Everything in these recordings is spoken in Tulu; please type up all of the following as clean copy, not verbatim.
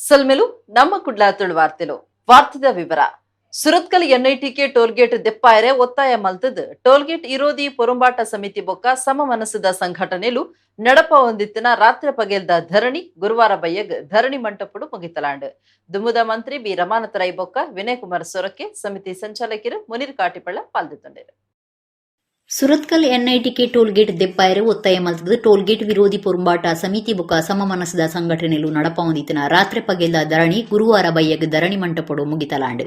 ಸೊಲ್ಮೆಲು ನಮ್ಮ ಕುಡ್ಲ ತುಳುವಾರ್ತೆಲು. ವಾರ್ತೆದ ವಿವರ. ಸುರತ್ಕಲ್ ಎನ್ಐಟಿಕೆ ಟೋಲ್ಗೇಟ್ ದೆಪ್ಪಾಯರೆ ಒತ್ತಾಯ ಮಲ್ತದ್ ಟೋಲ್ಗೇಟ್ ವಿರೋಧಿ ಪೊರುಂಬಾಟ ಸಮಿತಿ ಬೊಕ್ಕ ಸಮ ಮನಸ್ಸುದ ಸಂಘಟನೆಲು ನಡಪ ಹೊಂದಿತ್ತಿನ ರಾತ್ರಿ ಪಗೆಲ್ದ ಧರಣಿ ಗುರುವಾರ ಬಯ್ಯಗ್ ಧರಣಿ ಮಂಟಪಡು ಮುಗಿತಲಾಂಡ್. ದುಂಬುದ ಮಂತ್ರಿ ಬಿ ರಮಾನಾಥ ರೈ ಬೊಕ್ಕ ವಿನಯ್ ಕುಮಾರ್ ಸೊರಕೆ, ಸಮಿತಿ ಸಂಚಾಲಕರು ಮುನೀರ್ ಕಾಟಿಪಳ್ಳ ಪಾಲ್ದಿತ್ತೊಂಡೆರು. ಸುರತ್ಕಲ್ ಎನ್ಐಟಿಕೆ ಟೋಲ್ಗೇಟ್ ದೆಪ್ಪಾಯರೆ ಒತ್ತಾಯ ಮಲ್ತದ್ ಟೋಲ್ಗೇಟ್ ವಿರೋಧಿ ಪೊರುಂಬಾಟ ಸಮಿತಿ ಬೊಕ್ಕ ಸಮ ಮನಸ್ಸುದ ಸಂಘಟನೆಲು ನಡಪಾವೊಂದಿತ್ತಿನ ರಾತ್ರೆ ಪಗೆಲ್ದ ಧರಣಿ ಗುರುವಾರ ಬಯ್ಯಗ್ ಧರಣಿ ಮಂಟಪಡು ಮುಗಿತಲಾಂಡ್.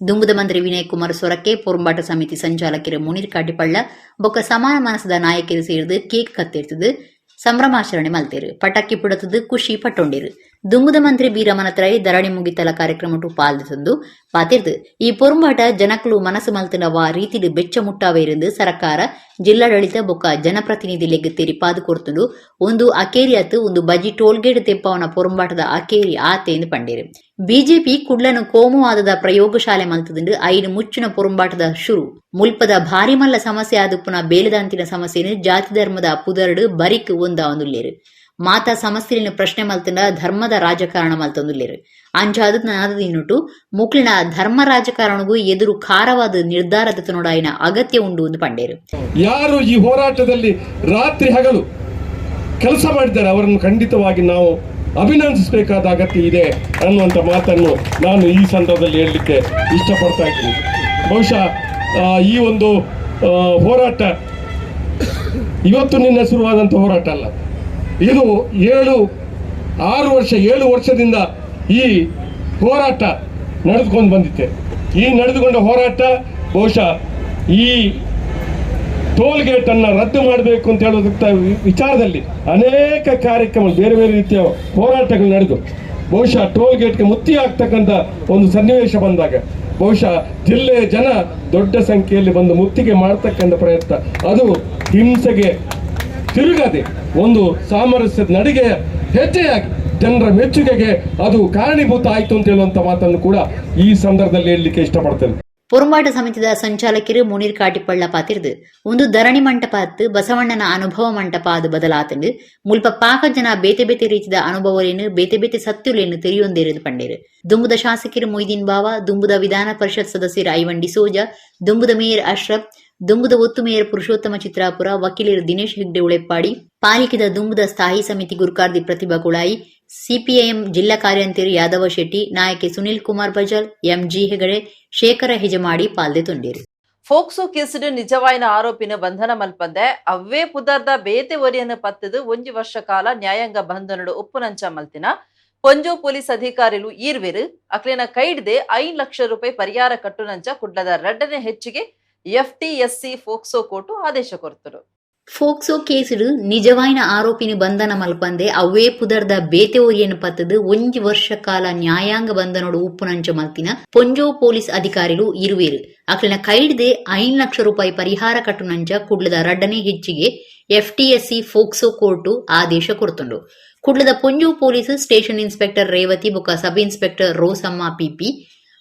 ದುಂಬುದ ಮಂತ್ರಿ ವಿನಯ್ ಕುಮಾರ್ ಸೊರಕೆ, ಪೊರುಂಬಾಟ ಸಮಿತಿ ಸಂಚಾಲಕರು ಮುನೀರ್ ಕಾಟಿಪಳ್ಳ ಬೊಕ್ಕ ಸಮಾನ ಮನಸ್ಸುದ ನಾಯಕರು ಸೇರ್ದ್ ಕೇಕ್ ಕತ್ತೆರ್ತದ್ ಸಂಭ್ರಮಾಚರಣೆ ಮಲ್ತೆರ್. ಪಟಾಕಿ ಪುಡತದ್ ಖುಷಿ ಪಟ್ಟೊಂಡೆರ್. ದುಂಬುದ ಮಂತ್ರಿ ಬಿ ರಮಾನಾಥ ರೈ ಧರಣಿ ಮುಗಿತಲ ಕಾರ್ಯಕ್ರಮಟು ಪಾಲ್ದೆತೊಂದು ಪಾತೆರ್ದ್, ಈ ಪೊರುಂಬಾಟ ಜನಕುಲು ಮನಸ್ಸು ಮಲ್ತಿನ ವಾ ರೀತಿಡ್ ಬೆಚ್ಚ ಮುಟ್ಟಾವೆರೆಂದು ಸರಕಾರ, ಜಿಲ್ಲಾಡಳಿತ ಬೊಕ್ಕ ಜನಪ್ರತಿನಿಧಿಲೆಗ್ ತೆರಿಪಾದ್ ಕೊರ್ತುಂಡು. ಉಂದು ಅಕೇರಿ ಅತ್ತ್, ಉಂದು ಬಜಿ ಟೋಲ್ಗೇಟ್ ದೆಪ್ಪಾವುನ ಪೊರುಂಬಾಟದ ಅಕೇರಿ ಆತೆ ಎಂದು ಪಂಡೆರ್. ಬಿಜೆಪಿ ಕುಡ್ಲನು ಕೋಮುವಾದದ ಪ್ರಯೋಗಶಾಲೆ ಮಲ್ತುದುಂಡು. ಐನ್ ಮುಚ್ಚುನ ಪೊರುಂಬಾಟದ ಶುರು. ಮುಲ್ಪದ ಭಾರಿ ಮಲ್ಲ ಸಮಸ್ಯೆ ಆದುಪ್ಪುನ ಬೇಲೆದಾಂತಿನ ಸಮಸ್ಯೆನ್ ಜಾತಿ ಧರ್ಮದ ಪುದರ್ಡ್ ಬರಿಕ್ ಒಂದಾವೊಂದುಲ್ಲೆರ್. ಮಾತಾ ಸಮಸ್ಯೆಲೆನ್ ಪ್ರಶ್ನೆ ಮಲ್ತುಂಡ ಧರ್ಮದ ರಾಜಕಾರಣ ಮಲ್ತೊಂದುಲ್ಲೆರ್. ಅಂಚಾದ್ ನನದ ದಿನೊಟು ಮೊಕ್ಲೆನ ಧರ್ಮ ರಾಜಕಾರಣಗ್ ಎದುರು ಖಾರವಾದ ನಿರ್ಧಾರ ದೆತೊನೊಡಾಯಿನ ಅಗತ್ಯ ಉಂಡು ಎಂದು ಪಂಡೆರ್. ಯಾರು ಈ ಹೋರಾಟದಲ್ಲಿ ರಾತ್ರಿ ಹಗಲು ಕೆಲಸ ಮಾಡಿದ್ದಾರೆ, ಅವರನ್ನು ಖಂಡಿತವಾಗಿ ನಾವು ಅಭಿನಂದಿಸಬೇಕಾದ ಅಗತ್ಯ ಇದೆ ಅನ್ನುವಂಥ ಮಾತನ್ನು ನಾನು ಈ ಸಂದರ್ಭದಲ್ಲಿ ಹೇಳಲಿಕ್ಕೆ ಇಷ್ಟಪಡ್ತಾ ಇದ್ದೀನಿ. ಬಹುಶಃ ಈ ಒಂದು ಹೋರಾಟ ಇವತ್ತು ನಿನ್ನೆ ಶುರುವಾದಂಥ ಹೋರಾಟ ಅಲ್ಲ ಇದು. 7, 6 ವರ್ಷ, 7 ವರ್ಷದಿಂದ ಈ ಹೋರಾಟ ನಡೆದುಕೊಂಡು ಬಂದಿತ್ತೆ. ಈ ನಡೆದುಕೊಂಡ ಹೋರಾಟ ಬಹುಶಃ ಈ ಟೋಲ್ ಗೇಟ್ ಅನ್ನು ರದ್ದು ಮಾಡಬೇಕು ಅಂತ ಹೇಳುವುದಕ್ಕೆ ವಿಚಾರದಲ್ಲಿ ಅನೇಕ ಕಾರ್ಯಕ್ರಮ, ಬೇರೆ ಬೇರೆ ರೀತಿಯ ಹೋರಾಟಗಳು ನಡೆದು, ಬಹುಶಃ ಟೋಲ್ ಗೇಟ್ಗೆ ಮುತ್ತಿ ಆಗ್ತಕ್ಕಂಥ ಒಂದು ಸನ್ನಿವೇಶ ಬಂದಾಗ, ಬಹುಶಃ ಜಿಲ್ಲೆಯ ಜನ ದೊಡ್ಡ ಸಂಖ್ಯೆಯಲ್ಲಿ ಬಂದು ಮುತ್ತಿಗೆ ಮಾಡ್ತಕ್ಕಂಥ ಪ್ರಯತ್ನ, ಅದು ಹಿಂಸೆಗೆ ತಿರುಗದೆ ಒಂದು ಸಾಮರಸ್ಯದ ನಡಿಗೆಯ ಹೆಜ್ಜೆಯಾಗಿ ಜನರ ಮೆಚ್ಚುಗೆಗೆ ಅದು ಕಾರಣೀಭೂತ ಆಯಿತು ಅಂತ ಹೇಳುವಂಥ ಮಾತನ್ನು ಕೂಡ ಈ ಸಂದರ್ಭದಲ್ಲಿ ಹೇಳಲಿಕ್ಕೆ ಇಷ್ಟಪಡ್ತೇನೆ. ಪೊರುಂಬಾಟ ಸಮಿತಿದ ಸಂಚಾಲಕರು ಮುನೀರ್ ಕಾಟಿಪಳ್ಳ ಪಾತೆರ್ದ್, ಉಂದು ಧರಣಿ ಮಂಟಪ ಅತ್ತ್, ಬಸವಣ್ಣನ ಅನುಭವ ಮಂಟಪ ಆದ್ ಬದಲಾತುಂಡು. ಮುಲ್ಪ ಪಾಕ ಜನ ಬೇತೆ ಬೇತೆ ರೀತಿದ ಅನುಭವಲೇನು, ಬೇತೆ ಬೇತೆ ಸತ್ಯುಲೇನು ತೆರಿಯೊಂದೇರು ಪಂಡೇರು. ದುಂಬುದ ಶಾಸಕರು ಮೊಯ್ದೀನ್ ಬಾವ, ದುಂಬುದ ವಿಧಾನ ಪರಿಷತ್ ಸದಸ್ಯರು ಐವನ್ ಡಿಸೋಜಾ, ದುಂಬುದ ಮೇಯರ್ ಅಶ್ರಫ್, ದುಂಬುದ ಒತ್ತು ಮೇಯರ್ ಪುರುಷೋತ್ತಮ ಚಿತ್ರಾಪುರ, ವಕೀಲರು ದಿನೇಶ್ ಹೆಗ್ಡೆ ಉಳೆಪ್ಪಾಡಿ, ಪಾಲಿಕೆದ ದುಂಬುದ ಸ್ಥಾಯಿ ಸಮಿತಿ ಗುರ್ಕಾರ್ದಿ ಪ್ರತಿಭಾ ಕುಳಾಯಿ, ಸಿಪಿಐಎಂ ಜಿಲ್ಲಾ ಕಾರ್ಯಂತೆರ್ ಯಾದವ ಶೆಟ್ಟಿ, ನಾಯಕೆ ಸುನಿಲ್ ಕುಮಾರ್ ಬಜಾಲ್, ಎಂಜಿ ಹೆಗಡೆ, ಶೇಖರ ಹೆಜಮಾಡಿ ಪಾಲ್ದೆತೊಂಡೆರ್. ಫೋಕ್ಸೋ ಕೇಸ್ಡ್ ನಿಜವಾಯಿನ ಆರೋಪಿನ ಬಂಧನ ಮಲ್ಪಂದೆ ಅವ್ವೇ ಪುದರ್ದ ಬೇತೆ ಒರಿಯನ್ ಪತ್ತದು 1 ವರ್ಷ ಕಾಲ ನ್ಯಾಯಾಂಗ ಬಂಧನಡು ಉಪ್ಪುನಂಚ ಮಲ್ತಿನ ಪೊಂಜೋ ಪೊಲೀಸ್ ಅಧಿಕಾರಿಲು ಈರ್ವೆರ್. ಅಕ್ಲೆನ ಕೈಡ್ದೆ 5 ಲಕ್ಷ ರೂಪಾಯಿ ಪರಿಹಾರ ಕಟ್ಟುನಂಚ ಕುಡ್ಲದ ರಡ್ಡನೇ ಹೆಚ್ಚಿಗೆ ಎಫ್ಟಿಎಸ್ಸಿ ಫೋಕ್ಸೋ ಕೋರ್ಟು ಆದೇಶ ಕೊರ್ತರು. ಫೋಕ್ಸೋ ಕೇಸ್ಡ್ ನಿಜವಾಯಿನ ಆರೋಪಿನ ಬಂಧನ ಮಲ್ಪಂದೆ ಅವ್ವೇ ಪುದರ್ದ ಬೇತೆ ಒರಿಯನ್ ಪತ್ತದು 1 ವರ್ಷ ಕಾಲ ನ್ಯಾಯಾಂಗ ಬಂಧನೋಡು ಉಪ್ಪುನಂಚ ಮಲ್ತಿನ ಪೊಂಜೋ ಪೊಲೀಸ್ ಅಧಿಕಾರಿಲು ಇರುವೇರು. ಅಕ್ಲೆನ ಕೈಡ್ದೆ 5 ಲಕ್ಷ ರೂಪಾಯಿ ಪರಿಹಾರ ಕಟ್ಟುನಂಚ ಕುಡ್ಲದ ರಡ್ಡನೇ ಹೆಚ್ಚಿಗೆ ಎಫ್ಟಿಎಸ್ಸಿ ಫೋಕ್ಸೋ ಕೋರ್ಟು ಆದೇಶ ಕೊರ್ತುಂಡು. ಕುಡ್ಲದ ಪೊಂಜೋ ಪೊಲೀಸ್ ಸ್ಟೇಷನ್ ಇನ್ಸ್ಪೆಕ್ಟರ್ ರೇವತಿ ಬೊಕ ಸಬ್ ಇನ್ಸ್ಪೆಕ್ಟರ್ ರೋಸಮ್ಮ ಪಿಪಿ,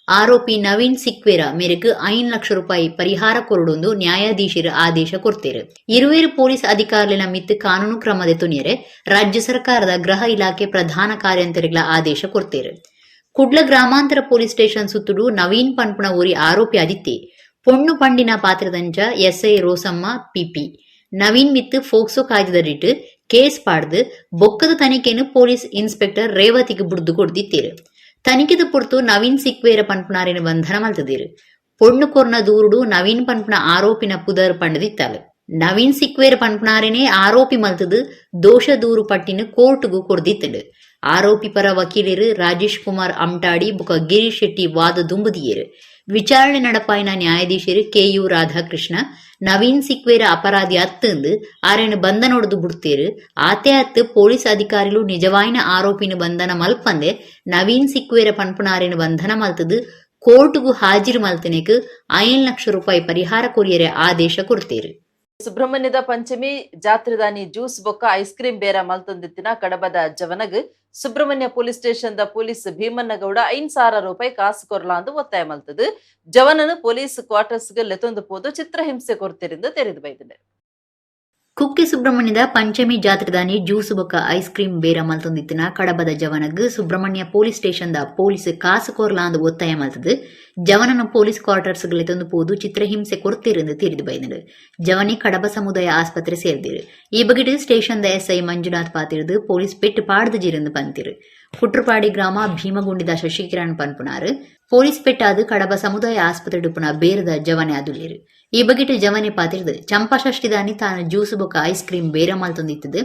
ಆರೋಪಿ ನವೀನ್ ಸಿಕ್ವೇರ ಮೇರೆಗ್ 5 ಲಕ್ಷ ರೂಪಾಯಿ ಪರಿಹಾರ ಕೊರೊಡುಂದು ನ್ಯಾಯಾಧೀಶರು ಆದೇಶ ಕೊರ್ತೆರ್. ಇರುವೇರು ಪೊಲೀಸ್ ಅಧಿಕಾರಿಲೆನ ಮಿತ್ತ್ ಕಾನೂನು ಕ್ರಮ ದೆತೊನಿಯರೆ ರಾಜ್ಯ ಸರ್ಕಾರದ ಗೃಹ ಇಲಾಖೆ ಪ್ರಧಾನ ಕಾರ್ಯಂತರಿಗಳ ಆದೇಶ ಕೊರ್ತೆರ್. ಕುಡ್ಲ ಗ್ರಾಮಾಂತರ ಪೊಲೀಸ್ ಸ್ಟೇಷನ್ ಸುತ್ತುಡು ನವೀನ್ ಪನ್ಪುನ ಒರಿ ಆರೋಪಿ ಆದಿತ್ತೆ. ಪೊಣ್ಣು ಪಂಡಿನ ಪಾತ್ರದಂಚ ಎಸ್ಐ ರೋಸಮ್ಮ ಪಿಪಿ ನವೀನ್ ಮಿತ್ತ್ ಫೋಕ್ಸೋ ಕಾಯ್ದೆದಡಿಟ್ ಕೇಸ್ ಪಾಡ್ದು ಬೊಕ್ಕದ ತನಿಖೆನು ಪೊಲೀಸ್ ಇನ್ಸ್ಪೆಕ್ಟರ್ ರೇವತಿಗೆ ಬುಡ್ದು ಕೊಡ್ದಿತ್ತೇರು. ತನಿಖೆದ ಪೊರ್ತು ನವೀನ್ ಸಿಕ್ವೇರ ಪನ್ಪುನಾರೆನ್ ಬಂಧನ ಮಲ್ತದೆರ್. ಪೊಣ್ಣು ಕೊರ್ನ ದೂರುಡು ನವೀನ್ ಪನ್ಪುನ ಆರೋಪಿನ ಪುದರ್ ಪಂಡದಿತ್ತಾಲ್. ನವೀನ್ ಸಿಕ್ವೇರ್ ಪನ್ಪುನಾರೆನೇ ಆರೋಪಿ ಮಲ್ತದು ದೋಷ ದೂರು ಪಟ್ಟಿನ ಕೋರ್ಟ್ಗು ಕೊರ್ದಿತ್ತಂಡು. ಆರೋಪಿ ಪರ ವಕೀಲರು ರಾಜೇಶ್ ಕುಮಾರ್ ಅಮ್ಟಾಡಿ ಬೊಕ ಗಿರೀಶ್ ಶೆಟ್ಟಿ ವಾದ ದುಂಬುದಿಯೆರ್. ವಿಚಾರಣೆ ನಡಪಾಯಿನ ನ್ಯಾಯಾಧೀಶರು ಕೆಯು ರಾಧಾಕೃಷ್ಣ, ನವೀನ್ ಸಿಕ್ವೇರ ಅಪರಾಧಿ ಅತ್ತಂದು ಆರೆನ್ ಬಂಧನೊಡ್ದು ಬುಡ್ತೇರು. ಆತೆ ಅತ್ತು, ಪೊಲೀಸ್ ಅಧಿಕಾರಿಲು ನಿಜವಾಯಿನ ಆರೋಪಿನ ಬಂಧನ ಮಲ್ಪಂದೆ ನವೀನ್ ಸಿಕ್ವೇರ ಪನ್ಪುನಾರೆನ್ ಬಂಧನ ಮಲ್ತದು ಕೋರ್ಟ್ಗು ಹಾಜಿರು ಮಲ್ತನೆಕ್ 5 ಲಕ್ಷ ರೂಪಾಯಿ ಪರಿಹಾರ ಕೊರಿಯರೆ ಆದೇಶ ಕೊಡ್ತೇರು. ಸುಬ್ರಹ್ಮಣ್ಯದ ಪಂಚಮಿ ಜಾತ್ರೆದಾನಿ ಜ್ಯೂಸ್ ಬೊಕ್ಕ ಐಸ್ ಕ್ರೀಮ್ ಬೇರ ಮಲ್ತೊಂದಿತ್ತಿನ ಕಡಬದ ಜವನಗ್ Subrahmanya police station the police Bhimanna Gowda 5,000 ರೂಪಾಯಿ ಕಾಸು ಕೊರ್ಲಾಂದು ಒತ್ತಾಯ ಮಲ್ತದು ಜವನನು ಪೊಲೀಸ್ ಕ್ವಾರ್ಟರ್ಸ್ ಲೆತ್ತೊಂದು ಪೋದು ಚಿತ್ರಹಿಂಸೆ ಕೊರ್ತಿರಿಂದ ತೆರೆದು ಬೈದಿದೆ. Kukke ಸುಬ್ರಹ್ಮಣ್ಯದ ಪಂಚಮಿ ಜಾತ್ರೆದಾನಿ ಜ್ಯೂಸ್ ಬೊಕ್ಕ ಐಸ್ ಕ್ರೀಮ್ ಬೇರ ಮಲ್ತೊಂದಿತ್ತಿನ ಕಡಬದ ಜವನಗ್ ಸುಬ್ರಹ್ಮಣ್ಯ ಪೊಲೀಸ್ ಸ್ಟೇಷನ್ ದ ಪೊಲೀಸ್ ಕಾಸು ಕೊರ್ಲಾಂದ್ ಒತ್ತಾಯ ಮಲ್ತದು ಜವನನ ಪೊಲೀಸ್ ಕ್ವಾರ್ಟರ್ಸ್ ಲೆತೊಂದು ಪೋದು ಚಿತ್ರಹಿಂಸೆ ಕೊರ್ತಿರೆಂದು ತೆರಿದು ಬೈದಂಡು. ಜವನಿ ಕಡಬ ಸಮುದಾಯ ಆಸ್ಪತ್ರೆ ಸೇರ್ದಿರು. ಈ ಬಗೆಟ್ ಸ್ಟೇಷನ್ ದ ಎಸ್ಐ ಮಂಜುನಾಥ್ ಪಾತಿರ್ದು ಪೊಲೀಸ್ ಪೆಟ್ಟು ಪಾಡ್ದು ಜಿರಂದು ಪಂತಿರು. ಕುಟ್ರುಪಾಡಿ ಗ್ರಾಮ ಭೀಮಗುಂಡಿದ ಶಶಿಕಿರಣ್ ಪನ್ಪುನಾರು ಪೊಲೀಸ್ ಪೆಟ್ಟಾದು ಕಡಬ ಸಮುದಾಯ ಆಸ್ಪತ್ರೆ ಡುಪ್ಪುನ ಬೇರದ ಜವನೆ ಅದುಲ್ಲೇರು. ಈ ಬಗೆಟ್ ಜವನೆ ಪಾತಿರ್ದು ಚಂಪಾಷಷ್ಠಿದಾನಿ ತಾನು ಜ್ಯೂಸ್ ಬೊಕ್ಕ ಐಸ್ ಕ್ರೀಮ್ ಬೇರ ಮಲ್ತೊಂದಿತ್ತದು.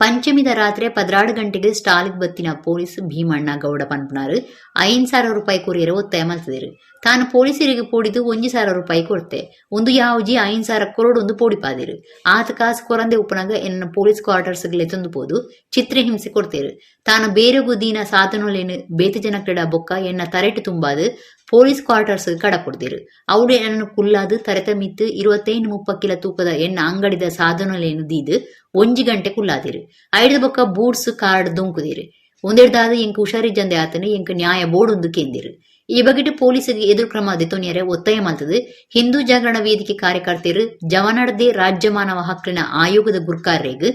ಪಂಚಮಿದ ರಾತ್ರಿ 12 ಗಂಟೆಗೆ ಸ್ಟಾಲಿಗೆ ಬತ್ತಿನ ಪೊಲೀಸ್ ಭೀಮಣ್ಣ ಗೌಡ ಪನ್ಪುನಾರು 5,000 ರೂಪಾಯಿ ಕೊರಿಯರ ಒತ್ತಾಯ ಮಲ್ತದಿರು. ತಾನು ಪೊಲೀಸರಿಗೆ ಪೋಡಿದು 1,000 ರೂಪಾಯಿ ಕೊಡ್ತೆ ಒಂದು ಯಾವ್ಜಿ 5,000 ಕೊರಡು ಒಂದು ಪೋಡಿಪಾದಿರು. ಆತ ಕಾಸು ಕೊರಂದೆ ಉಪ್ಪನಾಗ ಎನ್ನ ಪೊಲೀಸ್ ಕ್ವಾರ್ಟರ್ಸ್ ಲೆತೊಂದು ಪೋದು ಚಿತ್ರಹಿಂಸೆ ಕೊಡ್ತೇರು. ತಾನು ಬೇರೆಗು ದೀನ ಸಾಧನೊಲೇನು ಬೇತೆ ಜನಕ್ಲೆಡ ಬೊಕ್ಕ ಎನ್ನ ತರೆಟು ತುಂಬಾದು ಪೊಲೀಸ್ ಕ್ವಾರ್ಟರ್ಸ್ ಕಡಪುಡ್ದಿರು. ಅವಳು ಎನ್ನನ್ನು ಕುಲ್ಲಾದು ತರೆತ ಮಿತ್ತು 25-30 ಕಿಲೋ ತೂಕದ ಎನ್ನ ಅಂಗಡಿದ ಸಾಧನೊಲೇನು ದೀದು 1 ಗಂಟೆ ಕುಲ್ಲಾದಿರು. ಐದು ಬೊಕ್ಕ ಬೂಟ್ಸ್ ಕಾರ್ಡ್ ದೊಂಕುದಿರು. ಒಂದೆಡ್ದಾದ ಎಂಕ್ ಹುಷಾರಿ ಜಂದೆ ಆತನು ಎಂಕ್ ನ್ಯಾಯ ಬೋರ್ಡೊಂದು ಕೇಂದಿರು. ಈ ಬಗೆಟ್ ಪೊಲೀಸರಿಗೆ ಎದುರು ಕ್ರಮ ದೆತೊನಿಯರೆ ಒತ್ತಾಯ ಮಲ್ತದು ಹಿಂದೂ ಜಾಗರಣ ವೇದಿಕೆ ಕಾರ್ಯಕರ್ತರು ಜವನಡದೆ ರಾಜ್ಯ ಮಾನವ ಹಕ್ಕಿನ ಆಯೋಗದ ಗುರ್ಕಾರ್ರೆಗ್,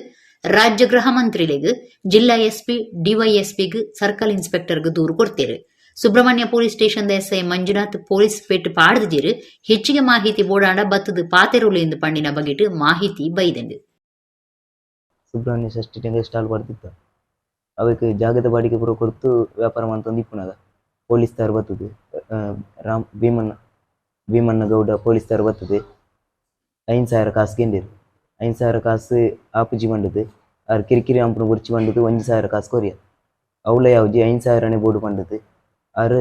ರಾಜ್ಯ ಗೃಹ ಮಂತ್ರಿಲೆಗ್, ಜಿಲ್ಲಾ ಎಸ್ಪಿ, ಡಿವೈಎಸ್ಪಿಗ್, ಸರ್ಕಲ್ ಇನ್ಸ್ಪೆಕ್ಟರ್ಗ್ ದೂರು ಕೊಡ್ತೇರು. Subrahmanya police station SI Manjunath police ಪೇಟ್ ಪಾಡ್ದಿಜೆರು. ಹೆಚ್ಚಿಗೆ ಮಾಹಿತಿ ಬೋಡಾಂಡ ಬತ್ತದು ಪಾತೆರುಲು ಎಂದು ಪಂಡಿನ ಬಗೆಟ್ ಮಾಹಿತಿ ಬೈದಂಡು. ಸುಬ್ರಹ್ಮಣ್ಯ ಷಷ್ಠಿ ಟೆಂಗೆ ಸ್ಟಾಲ್ ಪಡ್ದಿತ್ತ ಅವೆಕ್ ಜಾಗದ ಬಾಡಿಗೆ ಪೂರ ಕೊರ್ತು ವ್ಯಾಪಾರ ಮಂತೊಂದು ಇಪ್ಪುನಗ ಪೊಲೀಸ್ ದಾರ್ ಬತ್ತದು. ರಾಮ್ ಭೀಮಣ್ಣ ಭೀಮಣ್ಣ ಗೌಡ ಪೊಲೀಸ್ ದಾರ್ ಬತ್ತದು 5,000 ಕಾಸು ಗೆಂದಿರು. 5,000 ಕಾಸು ಆಪುಜಿ ಪಂಡದು ಆರ್ ಕಿರಿಕಿರಿ ಅಂಪುನ ಬುಡ್ಚಿ ಪಂಡದು 1,000 ಕಾಸು ಕೊರಿಯ ಅವಳ ಯಾವ್ಜಿ 5,000 ಬೋರ್ಡು ಪಂಡದು ಆರ್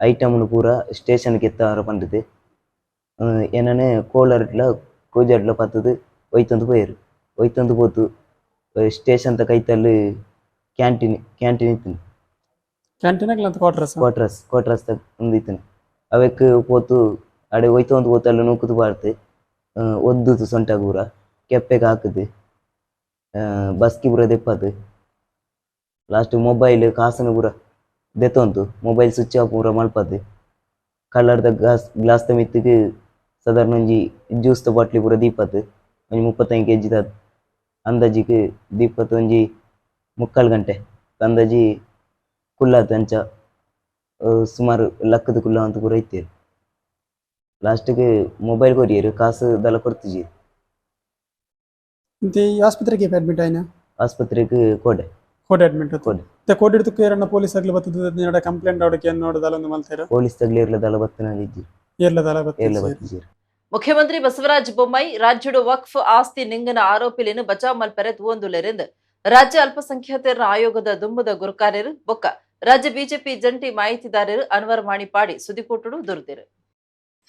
ಐಟಮ್ನು ಪೂರ ಸ್ಟೇಷನ್ಗೆ ಎತ್ತಾರ ಪಂಡದು ಏನನೆ ಕೋಲರ್ಡ್ಲ ಕೂಜಾಡ್ಲ ಪತ್ತದು ಒಯ್ತೊಂದು ಪೋಯೆರು. ಒಯ್ತೊಂದು ಪೋತು ಸ್ಟೇಷನ್ ತ ಕೈತಲ್ಲಿ ಕ್ಯಾಂಟೀನ್ ಕ್ಯಾಂಟೀನ್ ಇತ್ತು. ಕ್ಯಾಂಟೀನ್ ಅಂತ quarters quarters quarters ಒಂದು ಇತ್ತು. ಅವೆಕ್ ಪೋತು ಅಡೆ ಒಯ್ತೊಂದು ಪೋತು ಅಲ್ಲಿ ನೂಕುದು ಬಾರ್ತು ಒದ್ದುದು ಸೊಂಟ ಪೂರ ಕೆಪ್ಪೆಗೆ ಹಾಕುದು ಬಸ್ಕಿ ಪೂರ ದೆಪ್ಪದು. ಲಾಸ್ಟ್ ಮೊಬೈಲ್ ಕಾಸನ್ನು ಪೂರ ದೆತ್ತೊಂತು mobile switch off ಪೂರ ಮಲ್ಪದು. ಕಲರ್ದ ಗ್ಲಾಸ್ ಗ್ಲಾಸ್ದ ಮಿತ್ತಿಗೆ ಸಾಧಾರಣ ಒಂಜಿ ಜ್ಯೂಸ್ದ ಬಾಟ್ಲಿ ಪೂರ ದೀಪತ್ತು ಒಂಜಿ 35 ಕೆ ಜಿದ ಅಂದಾಜಿಗೆ ದೀಪತ್ತು. ಒಂಜಿ 3/4 ಗಂಟೆ ಅಂದಾಜಿ ಕುಲ್ಲಾತು ಅಂಚ ಸುಮಾರು ಲಕ್ಕದ ಕುಲ್ಲ ಅಂತ ಪೂರ ಇತ್ತೇರು. ಲಾಸ್ಟಿಗೆ ಮೊಬೈಲ್ ಕೊರಿಯರು ಕಾಸು ದಲ ಕೊಡ್ತಿಜಿ. ಇಂತಿ ಆಸ್ಪತ್ರೆಗೆ ಅಡ್ಮಿಟ್ ಆಯ್ನ? ಆಸ್ಪತ್ರೆಗೆ ಕೋಡೆ. ಕೋಟೆ ಅಡ್ಮಿಟ್. ಕೋಡೆ. ಮತ್ತೆ ಕೋಟೆ ಹಿಡಿದು ಏರಣ್ಣ ಪೊಲೀಸ್ ಆಗ್ಲಿ ಬತ್ತದ ಕಂಪ್ಲೇಂಟ್ ಅವಡಕ್ಕೆ ನೋಡದಲ್ಲ ಒಂದು ಮಲ್ತೇರು? ಪೊಲೀಸ್ ತಗ್ಲಿ ಇರ್ಲದಲ್ಲ ಬತ್ತನ ಇಜ್ಜಿ. ಏರ್ಲದಲ್ಲ? ಏರ್ಲ ಬತ್ತ ಬತ್ತಿಜಿ. ಮುಖ್ಯಮಂತ್ರಿ ಬಸವರಾಜ ಬೊಮ್ಮಾಯಿ ರಾಜ್ಯಡು ವಕ್ಫ್ ಆಸ್ತಿ ನಿಂಗನ ಆರೋಪಿಲೇನು ಬಚಾವ್ ಮಲ್ಪೆರೆ ತೂವೊಂದುಲ್ಲೆರೆಂದು ರಾಜ್ಯ ಅಲ್ಪಸಂಖ್ಯಾತರ ಆಯೋಗದ ದುಂಬುದ ಗುರುಕಾರ್ಯರು ಬೊಕ್ಕ ರಾಜ್ಯ ಬಿಜೆಪಿ ಜಂಟಿ ಮಾಹಿತಿದಾರರು ಅನ್ವರ್ ಮಾಣಿಪಾಡಿ ಸುದಿಕೋಟುಡು ದುರ್ದಿರು.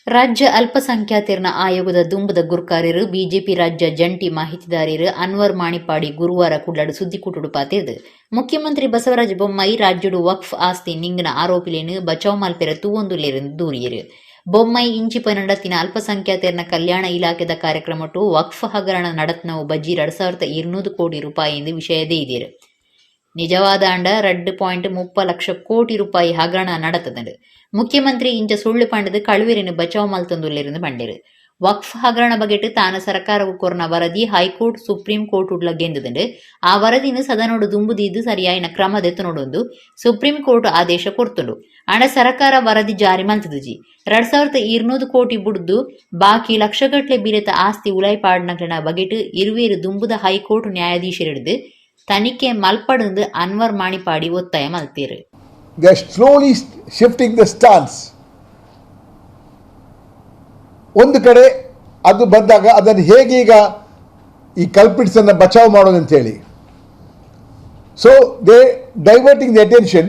ರಾಜ್ಯ ಅಲ್ಪಸಂಖ್ಯಾತರನ ಆಯೋಗದ ದುಂಬುದ ಗುರ್ಕಾರ್ಯರು ಬಿಜೆಪಿ ರಾಜ್ಯ ಜಂಟಿ ಮಾಹಿತಿದಾರರು ಅನ್ವರ್ ಮಾಣಿಪಾಡಿ ಗುರುವಾರ ಕುಡ್ಲಾಡು ಸುದ್ದಿಕೂಟುಡು ಪಾತಿರ್ದು ಮುಖ್ಯಮಂತ್ರಿ ಬಸವರಾಜ ಬೊಮ್ಮಾಯಿ ರಾಜ್ಯಡು ವಕ್ಫ್ ಆಸ್ತಿ ನಿಂಗನ ಆರೋಪಿಲೇನು ಬಚಾವ್ ಮಲ್ಪೆರ ತೂವೊಂದುಲ್ಲೆರೆಂದು ದೂರಿಯರು. ಬೊಮ್ಮಾಯಿ ಇಂಚಿಪ ನಡತಿನ ಅಲ್ಪಸಂಖ್ಯಾತರನ ಕಲ್ಯಾಣ ಇಲಾಖೆದ ಕಾರ್ಯಕ್ರಮಟು ವಕ್ಫ್ ಹಗರಣ ನಡತ್ನವು ಬಜ್ಜಿ 2,200 ಕೋಟಿ ರೂಪಾಯಿ ಎಂದು ವಿಷಯದೇ ಇದೀರು. ನಿಜವಾದ ಅಂಡ 2.30 ಲಕ್ಷ ಕೋಟಿ ರೂಪಾಯಿ ಹಗರಣ ನಡತದಂಡು. ಮುಖ್ಯಮಂತ್ರಿ ಇಂಚ ಸುಳ್ಳು ಪಂಡದು ಕಳುವೆರಿನ ಬಚಾವ್ ಮಲ್ತೊಂದುಲ್ಲೆರೆಂದು ಪಂಡೆರು. ವಕ್ಫ್ ಹಗರಣ ಬಗೆಟ್ ತಾನ ಸರ್ಕಾರವು ಕೊರ್ನ ವರದಿ high court supreme court ಉಡ್ಲ ಗೆಂದುದಂಡು. ಆ ವರದಿನ ಸದನೋಡು ದುಂಬುದೀದು ಸರಿಯಾಯಿನ ಕ್ರಮ ದೆತ್ತುನೊಡೊಂದು ಸುಪ್ರೀಂ ಕೋರ್ಟ್ ಆದೇಶ ಕೊರ್ತುಂಡು. ಆಂಡ ಸರ್ಕಾರ ವರದಿ ಜಾರಿ ಮಲ್ತುದುಜಿ. 2,200 ಕೋಟಿ ಬುಡ್ದು ಬಾಕಿ ಲಕ್ಷಗಟ್ಲೆ ಬಿಲೆತ ಆಸ್ತಿ ಉಲಾಯ್ಪಾಡ್ನಕ್ಲೆನ ಬಗೆಟ್ ಇರುವೇರು ದುಂಬುದ ಹೈಕೋರ್ಟ್ ನ್ಯಾಯಾಧೀಶರಿಡ್ದು ತನಿಖೆ ಮಲ್ಪಡುಂದು ಅನ್ವರ್ ಮಾಣಿಪಾಡಿ ಒತ್ತಾಯ ಮಲ್ತೇರು. They are slowly shifting the stance. ಒಂದು ಕಡೆ ಅದು ಬಂದಾಗ ಅದನ್ನು ಹೇಗೆ ಈಗ ಈ ಕಲ್ಪಿಟ್ಸನ್ನು ಬಚಾವ್ ಮಾಡೋದು ಅಂತೇಳಿ, so they diverting the attention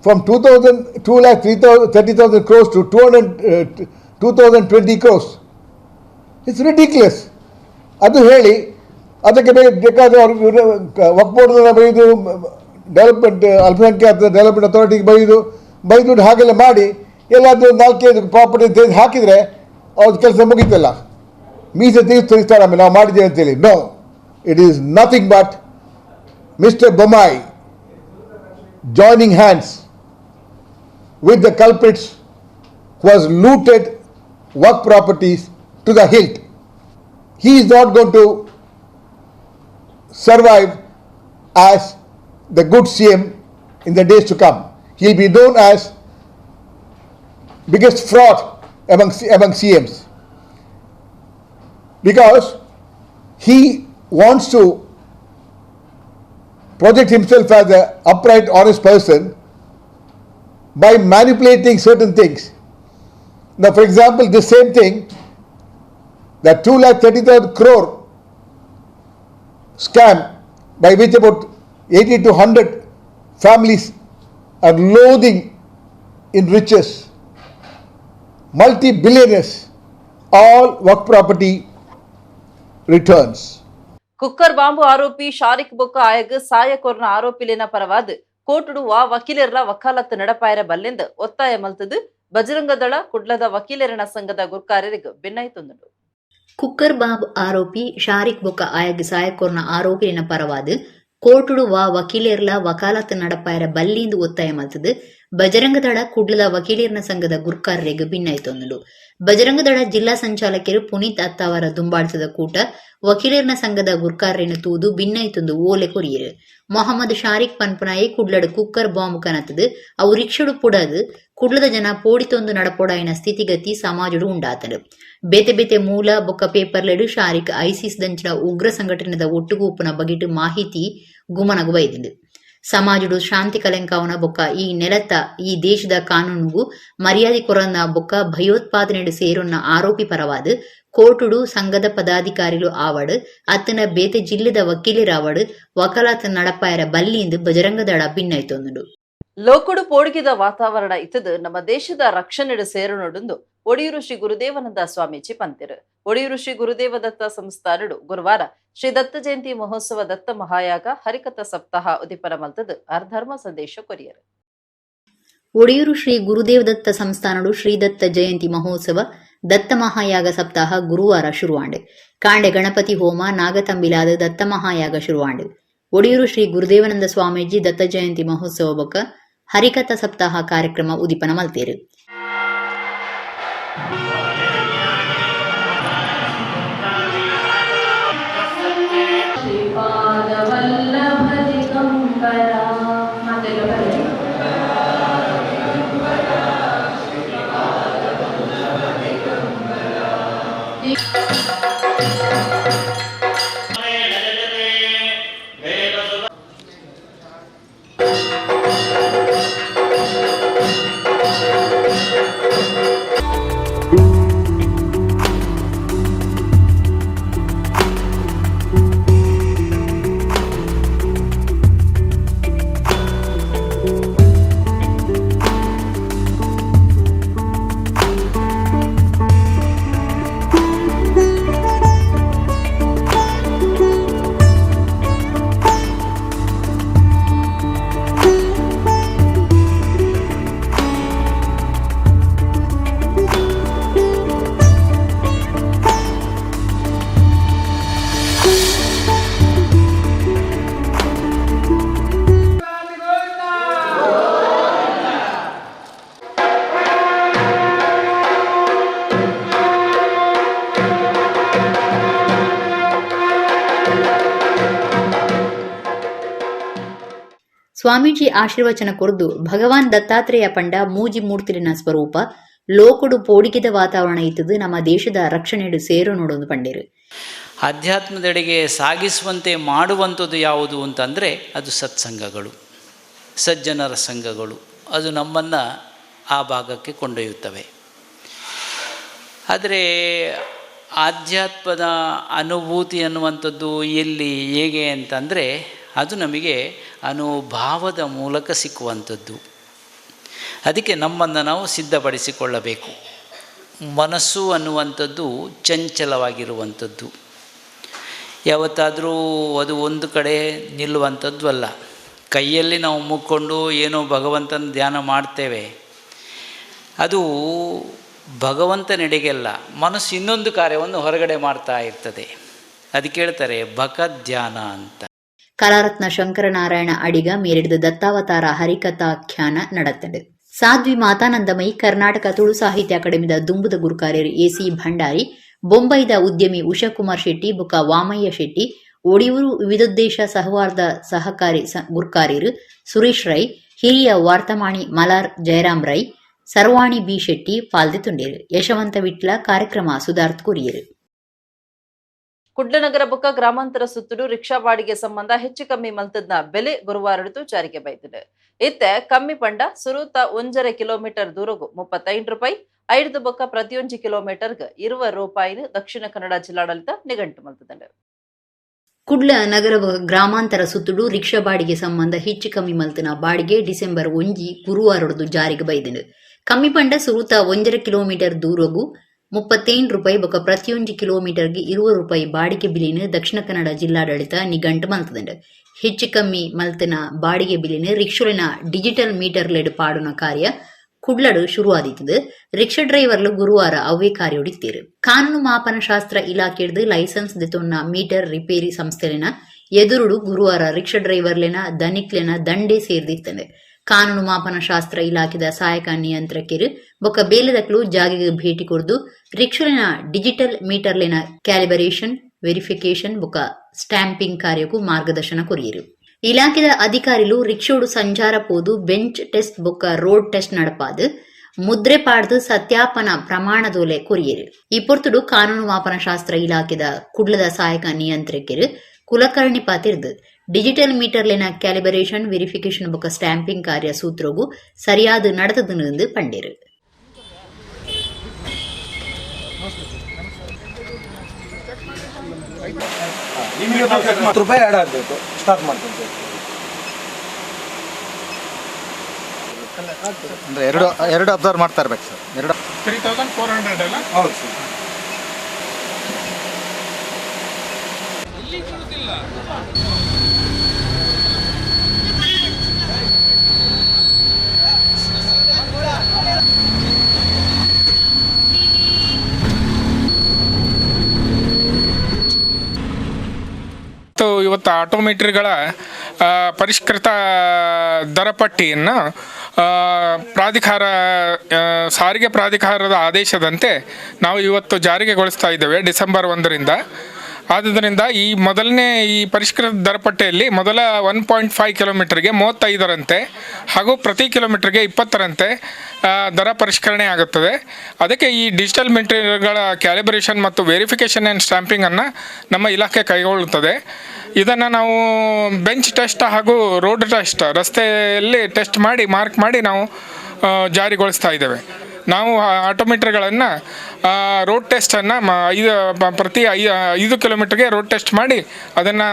from 2,000 2 lakh 3,000 30,000 crores to 200 2,020 crores. It's ridiculous. ಅದು ಹೇಳಿ ಅದಕ್ಕೆ ಬೇಕಾದರೆ ಅವ್ರಿಗೆ ವಕ್ಫ್ ಬೋರ್ಡ್ನ ಬೈದು, ಡೆವಲಪ್ಮೆಂಟ್ ಅಲ್ಪಸಂಖ್ಯಾತ ಡೆವಲಪ್ಮೆಂಟ್ ಅಥಾರಿಟಿಗೆ ಬೈದು ಬೈದು ಹಾಗೆಲ್ಲ ಮಾಡಿ ಎಲ್ಲಾದರೂ ನಾಲ್ಕೈದು ಪ್ರಾಪರ್ಟಿ ತೆಗೆದು ಹಾಕಿದರೆ ಅವ್ರ ಕೆಲಸ ಮುಗೀತಲ್ಲ. ಮೀಸೆ ತೆಗೆದು ತೆಗಿತಾರೆ ಆಮೇಲೆ ನಾವು ಮಾಡಿದ್ದೇವೆ ಅಂತೇಳಿ. No, it is nothing but Mister Bommai joining hands with the culprits who has looted Waqf properties to the hilt. He is not going to survive as the good CM in the days to come. He'll be known as biggest fraud among CMs, because he wants to project himself as an upright, honest person by manipulating certain things. Now, for example, this same thing, that two lakh thirty thousand crore scam by which about 80 to 100 families are loathing in riches, multi-billionaires, all work property returns. Cooker bomb ಆರೋಪಿ ಶಾರಿಕ್ ಬೊಕ್ಕ ಆಯಗ್ ಸಾಯ ಕೊರ್ನ ಆರೋಪಿಲಿನ ಪರವಾದ್ ಕೋಟುಡು ವಾ ವಕೀಲರ ವಕಾಲತ್ ನಡಪಾಯರ ಬಲ್ಲೆಂದು ಒತ್ತಾಯ ಮಲ್ತದು ಬಜರಂಗದಳ ಕುಡ್ಲದ ವಕೀಲರನ ಸಂಘದ ಗುರ್ಕಾರರಿಗೆ ಬೆನ್ನಾಯ್ತೊಂದುಂಡು. ಕುಕ್ಕರ್ ಬಾಂಬ್ ಆರೋಪಿ ಶಾರಿಕ್ ಬೊಕ್ಕ ಆಯಗ್ ಸಾಯಕೊರ್ನ ಆರೋಪಿಲಿನ ಪರವಾದ್ ಕೋರ್ಟುಡು ವಾ ವಕೀಲರ್ಲ ವಕಾಲತ್ ನಡಪಾಯರ ಬಲ್ಲಿಂದು ಒತ್ತಾಯ ಮಲ್ತದು ಬಜರಂಗದಳ ಕುಡ್ಲದ ವಕೀಲರ್ನ ಸಂಘದ ಗುರ್ಕಾರರಿಗೆ ಭಿನ್ನಾಯ್ತೊಂದುಂಡು. ಬಜರಂಗದಳ ಜಿಲ್ಲಾ ಸಂಚಾಲಕರು ಪುನೀತ್ ಅತ್ತಾವರ ದುಂಬಾಳ್ತದ ಕೂಟ ವಕೀಲರ್ನ ಸಂಘದ ಗುರ್ಕಾರರೇನು ತೂದು ಭಿನ್ನಾಯ್ತೊಂದು ಓಲೆ ಕೊರಿಯರು. ಮೊಹಮ್ಮದ್ ಶಾರಿಕ್ ಪನ್ಪುನಾಯಿ ಕುಡ್ಲಡ್ ಕುಕ್ಕರ್ ಬಾಂಬ್ ಕನತದು ಅವು ರಿಕ್ಷಡು ಪುಡದು ಕುಡ್ಲದ ಜನ ಪೋಡಿತೊಂದು ನಡಪೊಡಾಯಿನ ಸ್ಥಿತಿಗತಿ ಸಮಾಜಡು ಉಂಡಾತನು. ಬೇತೆ ಬೇತೆ ಮೂಲ ಬೊಕ್ಕ ಪೇಪರ್ಲೆಡು ಶಾರಿಕ್ ಐಸಿಸ್ ದಂಚಿನ ಉಗ್ರ ಸಂಘಟನೆದ ಒಟ್ಟುಗೂಪುನ ಬಗೆಟ್ ಮಾಹಿತಿ ಗುಮನಗು ಬೈದಿಂಡು. ಸಮಾಜಡು ಶಾಂತಿ ಕಲೆಂಕಾವನ ಬೊಕ್ಕ ಈ ನೆಲತ್ತ ಈ ದೇಶದ ಕಾನೂನುಗು ಮರ್ಯಾದೆ ಕೊರನ್ನ ಬೊಕ್ಕ ಭಯೋತ್ಪಾದನೆಡು ಸೇರುನ್ನ ಆರೋಪಿ ಪರವಾದ ಕೋರ್ಟುಡು ಸಂಘದ ಪದಾಧಿಕಾರಿಲು ಆವಡ್ ಅತ್ತನ ಬೇತೆ ಜಿಲ್ಲೆದ ವಕೀಲರಾವಡ್ ವಕಾಲತ್ ನಡಪಾಯರ ಬಲ್ಲಿಂದು ಬಜರಂಗದಳ ಭಿನ್ನಾಯ್ತೊಂದುಂಡು. ಲೋಕುಡು ಪೋಡಿಗೆದ ವಾತಾವರಣ ಇತ್ತದು ನಮ್ಮ ದೇಶದ ರಕ್ಷಣೆಡು ಸೇರುನೊಡುಂದು ಒಡಿಯೂರು ಶ್ರೀ ಗುರುದೇವಾನಂದ ಸ್ವಾಮೀಜಿ ಪಂತಿರು. ಒಡಿಯೂರು ಶ್ರೀ ಗುರುದೇವ ದತ್ತ ಸಂಸ್ಥಾನಡು ಗುರುವಾರ ಶ್ರೀ ದತ್ತ ಜಯಂತಿ ಮಹೋತ್ಸವ ದತ್ತ ಮಹಾಯಾಗ ಹರಿಕಥ ಸಪ್ತಾಹ ಉದಿಪನ ಮಲ್ತದು ಅರ್ಧರ್ಮ ಸಂದೇಶ ಕೊರಿಯರು. ಒಡಿಯೂರು ಶ್ರೀ ಗುರುದೇವ ದತ್ತ ಸಂಸ್ಥಾನಡು ಶ್ರೀ ದತ್ತ ಜಯಂತಿ ಮಹೋತ್ಸವ ದತ್ತ ಮಹಾಯಾಗ ಸಪ್ತಾಹ ಗುರುವಾರ ಶುರುವಾಂಡು. ಕಾಂಡೆ ಗಣಪತಿ ಹೋಮ ನಾಗತಂಬಿಲಾದ ದತ್ತ ಮಹಾಯಾಗ ಶುರುವಾಂಡು. ಒಡಿಯೂರು ಶ್ರೀ ಗುರುದೇವಾನಂದ ಸ್ವಾಮೀಜಿ ದತ್ತ ಜಯಂತಿ ಮಹೋತ್ಸವ ಬೊಕ್ಕ ಹರಿಕಥಾ ಸಪ್ತಾಹ ಕಾರ್ಯಕ್ರಮ ಉದಿಪನ ಮಲ್ತೇರು. ಸ್ವಾಮೀಜಿ ಆಶೀರ್ವಚನ ಕೊರ್ದು ಭಗವಾನ್ ದತ್ತಾತ್ರೇಯ ಪಂಡ ಮೂಜಿ ಮೂರ್ತಿಲಿನ ಸ್ವರೂಪ ಲೋಕಡು ಪೋಡಿಗೆದ ವಾತಾವರಣ ಇತ್ತದು ನಮ್ಮ ದೇಶದ ರಕ್ಷಣೆಡು ಸೇರು ನೋಡೋದು ಪಂಡೇರು. ಆಧ್ಯಾತ್ಮದೆಡೆಗೆ ಸಾಗಿಸುವಂತೆ ಮಾಡುವಂಥದ್ದು ಯಾವುದು ಅಂತಂದರೆ ಅದು ಸತ್ಸಂಗಗಳು, ಸಜ್ಜನರ ಸಂಘಗಳು. ಅದು ನಮ್ಮನ್ನು ಆ ಭಾಗಕ್ಕೆ ಕೊಂಡೊಯ್ಯುತ್ತವೆ. ಆದರೆ ಆಧ್ಯಾತ್ಮದ ಅನುಭೂತಿ ಅನ್ನುವಂಥದ್ದು ಎಲ್ಲಿ ಹೇಗೆ ಅಂತಂದರೆ ಅದು ನಮಗೆ ಅನುಭಾವದ ಮೂಲಕ ಸಿಕ್ಕುವಂಥದ್ದು. ಅದಕ್ಕೆ ನಮ್ಮನ್ನು ನಾವು ಸಿದ್ಧಪಡಿಸಿಕೊಳ್ಳಬೇಕು. ಮನಸ್ಸು ಅನ್ನುವಂಥದ್ದು ಚಂಚಲವಾಗಿರುವಂಥದ್ದು, ಯಾವತ್ತಾದರೂ ಅದು ಒಂದು ಕಡೆ ನಿಲ್ಲುವಂಥದ್ದು ಅಲ್ಲ. ಕೈಯಲ್ಲಿ ನಾವು ಮುಕ್ಕೊಂಡು ಏನೋ ಭಗವಂತನ ಧ್ಯಾನ ಮಾಡ್ತೇವೆ, ಅದು ಭಗವಂತನೆಡೆಗೆಲ್ಲ. ಮನಸ್ಸು ಇನ್ನೊಂದು ಕಾರ್ಯವನ್ನು ಹೊರಗಡೆ ಮಾಡ್ತಾ ಇರ್ತದೆ. ಅದಕ್ಕೆ ಹೇಳ್ತಾರೆ ಬಕ ಧ್ಯಾನ ಅಂತ. ಕಲಾರತ್ನ ಶಂಕರನಾರಾಯಣ ಅಡಿಗ ಮೇರಿಡಿದ ದತ್ತಾವತಾರ ಹರಿಕಥಾಖ್ಯಾನ ನಡತ್ತಂಡು. ಸಾಧ್ವಿ ಮಾತಾನಂದಮಯಿ ಕರ್ನಾಟಕ ತುಳು ಸಾಹಿತ್ಯ ಅಕಾಡೆಮಿದ ದುಂಬುದ ಗುರುಕಾರ್ಯರು ಎಸಿ ಭಂಡಾರಿ, ಬೊಂಬೈದ ಉದ್ಯಮಿ ಉಷಾಕುಮಾರ್ ಶೆಟ್ಟಿ ಬೊಕ್ಕ ವಾಮಯ್ಯ ಶೆಟ್ಟಿ, Odiyoor ವಿವಿಧೋದ್ದೇಶ ಸಹವಾರ್ದ ಸಹಕಾರಿ ಗುರ್ಕಾರಿರು ಸುರೇಶ್ ರೈ, ಹಿರಿಯ ವಾರ್ತಮಾಣಿ ಮಲಾರ್ ಜಯರಾಮ್ ರೈ, ಸರ್ವಾಣಿ ಬಿ ಶೆಟ್ಟಿ ಪಾಲ್ದೆತುಂಡೇರು. ಯಶವಂತ ವಿಟ್ಲ ಕಾರ್ಯಕ್ರಮ ಸುಧಾರ್ತ್ ಕೊರಿಯರು. ಕುಡ್ಲನಗರ ಬೊಕ್ಕ ಗ್ರಾಮಾಂತರ ಸುತ್ತುಡು ರಿಕ್ಷಾ ಬಾಡಿಗೆ ಸಂಬಂಧ ಹೆಚ್ಚು ಕಮ್ಮಿ ಮಲ್ತದ್ನ ಬೆಲೆ ಗುರುವಾರಡಿತು ಜಾರಿಗೆ ಬೈದಿದೆ. ಇತ್ತೆ ಕಮ್ಮಿ ಪಂಡ ಸುರೂತ 1.5 ಕಿಲೋಮೀಟರ್ ದೂರಗು 35 ರೂಪಾಯಿ, 5 ಬೊಕ್ಕ ಪ್ರತಿಯೊಂಜಿ ಕಿಲೋಮೀಟರ್ಗ್ 20 ರೂಪಾಯಿನ ದಕ್ಷಿಣ ಕನ್ನಡ ಜಿಲ್ಲಾಡಳಿತ ನಿಘಂಟು ಮಲ್ತದಂಡು. ಕುಡ್ಲ ನಗರ ಗ್ರಾಮಾಂತರ ಸುತ್ತುಡು ರಿಕ್ಷಾ ಬಾಡಿಗೆ ಸಂಬಂಧ ಹೆಚ್ಚು ಕಮ್ಮಿ ಮಲ್ತನ ಬಾಡಿಗೆ ಡಿಸೆಂಬರ್ 1 ಗುರುವಾರೊಡದು ಜಾರಿಗೆ ಬೈದಿದೆ. ಕಮ್ಮಿ ಪಂಡ ಸುರೂತ 1.5 ಕಿಲೋಮೀಟರ್ ದೂರಗು 35 ರೂಪಾಯಿ ಬೊಕ್ಕ ಪ್ರತಿಯೊಂಜಿ ಕಿಲೋಮೀಟರ್ಗೆ 20 ರೂಪಾಯಿ ಬಾಡಿಗೆ ಬಿಲಿನ ದಕ್ಷಿಣ ಕನ್ನಡ ಜಿಲ್ಲಾಡಳಿತ ನಿಘಂಟು ಮಲ್ತದಂಡು. ಹೆಚ್ಚು ಕಮ್ಮಿ ಮಲ್ತನ ಬಾಡಿಗೆ ಬಿಲಿನ ರಿಕ್ಷೊಲಿನ digital meter LED ಪಾಡುನ ಕಾರ್ಯ ಕುಡ್ಲಡು ಶುರುವಾದಿತ್ತದು. ರಿಕ್ಷಾ ಡ್ರೈವರ್ಲು ಗುರುವಾರ ಅವ್ವೇ ಕಾರ್ಯೊಡಿತ್ತೀರು. ಕಾನೂನು ಮಾಪನ ಶಾಸ್ತ್ರ ಇಲಾಖೆಡ್ದು ಲೈಸೆನ್ಸ್ ದೆತೊನ್ನ ಮೀಟರ್ ರಿಪೇರಿ ಸಂಸ್ಥೆಲಿನ ಎದುರುಡು ಗುರುವಾರ ರಿಕ್ಷಾ ಡ್ರೈವರ್ಲೆನ ದನಿಕ್ಲೆನ ದಂಡೆ ಸೇರ್ದಿತ್ತಂಡು. ಕಾನೂನು ಮಾಪನ ಶಾಸ್ತ್ರ ಇಲಾಖೆದ ಸಹಾಯಕ ನಿಯಂತ್ರಕರು ಬೊಕ್ಕ ಬೇಲೆದಕ್ಲು ಜಾಗೆಗೆ ಭೇಟಿ ಕೊರ್ದು ರಿಕ್ಷಲಿನ ಡಿಜಿಟಲ್ ಮೀಟರ್ಲಿನ ಕ್ಯಾಲಿಬರೇಷನ್, ವೆರಿಫಿಕೇಶನ್ ಬೊಕ್ಕ ಸ್ಟಾಂಪಿಂಗ್ ಕಾರ್ಯಕ್ಕೂ ಮಾರ್ಗದರ್ಶನ ಕೊರಿಯರು. ಇಲಾಖೆದ ಅಧಿಕಾರಿಲು ರಿಕ್ಷೋಡು ಸಂಚಾರ ಪೋದು ಬೆಂಚ್ ಟೆಸ್ಟ್ ಬೊಕ್ಕ ರೋಡ್ ಟೆಸ್ಟ್ ನಡಪಾದು ಮುದ್ರೆ ಪಾಡ್ದು ಸತ್ಯಾಪನ ಪ್ರಮಾಣದೋಲೆ ಕೊರಿಯರು. ಈ ಪೊರ್ತುಡು ಕಾನೂನು ಮಾಪನ ಶಾಸ್ತ್ರ ಇಲಾಖೆದ ಕುಡ್ಲದ ಸಹಾಯಕ ನಿಯಂತ್ರಕರು ಕುಲಕರ್ಣಿ ಪಾತಿರ್ದು ಡಿಜಿಟಲ್ ಮೀಟರ್ಲಿನ ಕ್ಯಾಲಿಬರೇಷನ್, ವೆರಿಫಿಕೇಶನ್ ಬೊಕ್ಕ ಸ್ಟಾಂಪಿಂಗ್ ಕಾರ್ಯ ಸೂತ್ರಗು ಸರಿಯಾದ ನಡೆತದು ಪಂಡೇರು. ರೂಪಾಯಿ ಆ್ಯಡ್ ಆಗಬೇಕು, ಸ್ಟಾರ್ಟ್ ಮಾಡ್ತೀನಿ. ಅಂದರೆ ಎರಡು ಅಬ್ಸರ್ವ್ ಮಾಡ್ತಾ ಇರ್ಬೇಕು ಸರ್. ಎರಡು 3400 ಅಲ್ಲ? ಹೌದು ಸರ್. ಇವತ್ತು ಆಟೋಮೀಟರ್ಗಳ ಪರಿಷ್ಕೃತ ದರಪಟ್ಟಿಯನ್ನು ಪ್ರಾಧಿಕಾರ ಸಾರಿಗೆ ಪ್ರಾಧಿಕಾರದ ಆದೇಶದಂತೆ ನಾವು ಇವತ್ತು ಜಾರಿಗೆಗೊಳಿಸ್ತಾ ಇದ್ದೇವೆ ಡಿಸೆಂಬರ್ 1ರಿಂದ. ಆದ್ದರಿಂದ ಈ ಮೊದಲನೇ ಈ ಪರಿಷ್ಕೃತ ದರಪಟ್ಟಿಯಲ್ಲಿ ಮೊದಲ 1.5 ಕಿಲೋಮೀಟರ್ಗೆ 35ರಂತೆ ಹಾಗೂ ಪ್ರತಿ ಕಿಲೋಮೀಟರ್ಗೆ 20ರಂತೆ ದರ ಪರಿಷ್ಕರಣೆ ಆಗುತ್ತದೆ. ಅದಕ್ಕೆ ಈ ಡಿಜಿಟಲ್ ಮೀಟರ್ಗಳ ಕ್ಯಾಲಿಬ್ರೇಷನ್ ಮತ್ತು ವೆರಿಫಿಕೇಷನ್ ಆ್ಯಂಡ್ ಸ್ಟ್ಯಾಂಪಿಂಗನ್ನು ನಮ್ಮ ಇಲಾಖೆ ಕೈಗೊಳ್ಳುತ್ತದೆ. ಇದನ್ನು ನಾವು ಬೆಂಚ್ ಟೆಸ್ಟ್ ಹಾಗೂ ರೋಡ್ ಟೆಸ್ಟ್, ರಸ್ತೆಯಲ್ಲಿ ಟೆಸ್ಟ್ ಮಾಡಿ ಮಾರ್ಕ್ ಮಾಡಿ ನಾವು ಜಾರಿಗೊಳಿಸ್ತಾ ಇದ್ದೇವೆ. ನಾವು ಆಟೋಮೀಟರ್ಗಳನ್ನು ರೋಡ್ ಟೆಸ್ಟನ್ನು ಪ್ರತಿ 5 ಕಿಲೋಮೀಟರ್ಗೆ ರೋಡ್ ಟೆಸ್ಟ್ ಮಾಡಿ ಅದನ್ನು